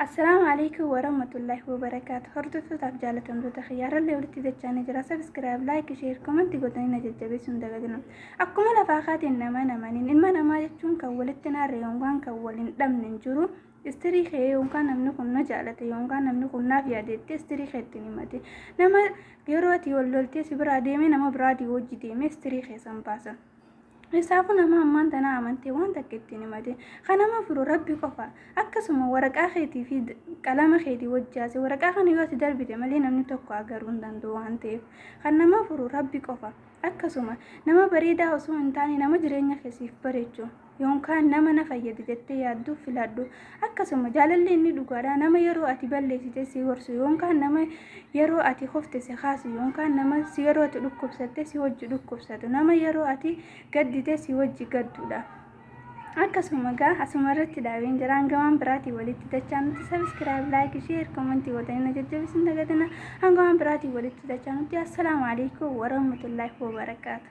Assalaamu alaikum warahmatullahi wabarakaatu. Hordoftootaaf jaalatamtoota kiyyaarallee walitti dachaanii jira. Subscribe, like, share, comment gootanii na jajjabeessuun hin dagatina. Akkuma lafaa kaateen nama namaniin ilma namaa jechuun kan walitti naarre yookaan kan wal hin dhabne hin jiru. Istirii kee yookaan namni kun na jaalate yookaan namni kun naaf yaadeette istirii kee ittiin himate. Nama yeroo ati wal loltee si biraa deemee nama biraatii wajji deemee istirii kee san baasa. Isaafuu nama ammaan tanaa amantee waan takka ittiin himate. Kan nama furu Rabbi qofa. Akkasuma waraqaa keetii fi qalama keetii wajjaase waraqaa kana yoo ati darbite malee namni tokko agaruu hin danda'u waan ta'eef. Kan nama furu Rabbi qofa. Akkasuma nama bareedaa osoo hin taane nama jireenya keessiif bareechu yookaan nama na fayyadu jettee yaaddu filadhu. Akkasuma jaalalli inni dhugaadha nama yeroo ati balleessite si gorsu yookaan nama yeroo ati kufte si kaasu yookaan nama yeroo ati dhukkubsatte si wajji dhukkubsatu, nama yeroo ati gaddite si wajji gaddudha. Akkasuma gaa asuma irratti dhaabeen jira. Hanga waan biraatiin walitti dachaa nuti subscribe, like, share, comment gootanii na jajjabeessuun dagatina. Hanga waan biraatiin walitti dachaa nuti, assalaamu alaikum warahmatullaahi wabarakaatu.